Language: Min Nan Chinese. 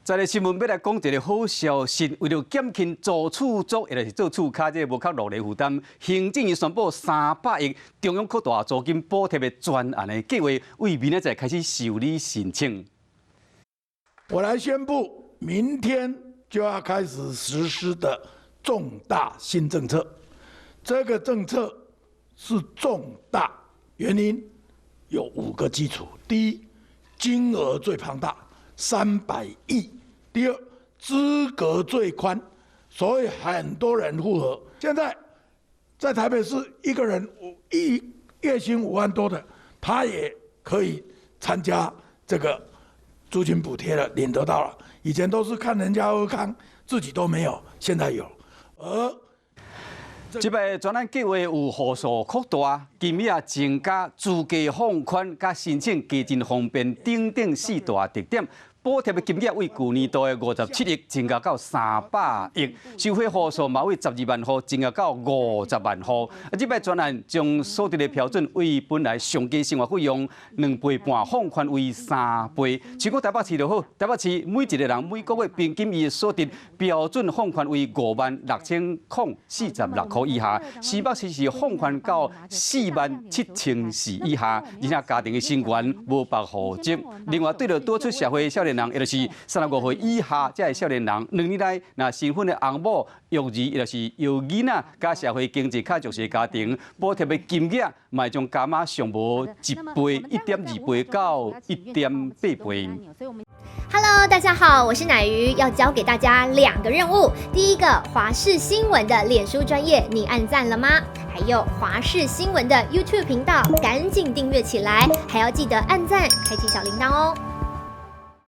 再來新聞欲來講一个好消息，為著減輕租厝族，抑就是做厝跤這个無較落力負擔，行政院宣布300億中央擴大租金補貼的專案的計劃，為明仔載開始受理申請。我來宣布，明天就要開始實施的重大新政策。這個政策是重大，原因有五個基礎：第一，金額最龐大，300億；第二，資格最寬，所以很多人符合。現在在台北市，一個人一月薪5萬多的，他也可以參加這個租金補貼了，領得到了。以前都是看人家好康，自己都沒有，現在有。而這擺專案計劃有戶數擴大、金額增加、資格放寬、佮申請加真方便等等四大特點。補貼的金額為舊年度的57億增加到300億，受惠戶數嘛為12萬戶增加到50萬戶。啊，這擺專案將所得的標準為本來上低生活費用2倍半放寬為3倍。像講台北市就好，台北市每一个人每個月平均伊的所得標準放寬為56,046箍以下，新北市是放寬到47,400以下，而且家庭的成員無別戶籍。另外，對著多出社會少年人，也就是35歲以下這个少年人，2年內若身份的翁某、育兒，抑就是養囡仔，佮社會經濟較弱勢家庭，補貼的金額嘛會將加碼上無一倍、1.2倍到1.8倍。 Hello，大家好，我是乃瑜，要交給大家兩個任務。第一個，華視新聞的臉書專頁，你按讚了嗎？還有華視新聞的 YouTube 頻道，趕緊訂閱起來，還要記得按讚、開啟小鈴鐺哦。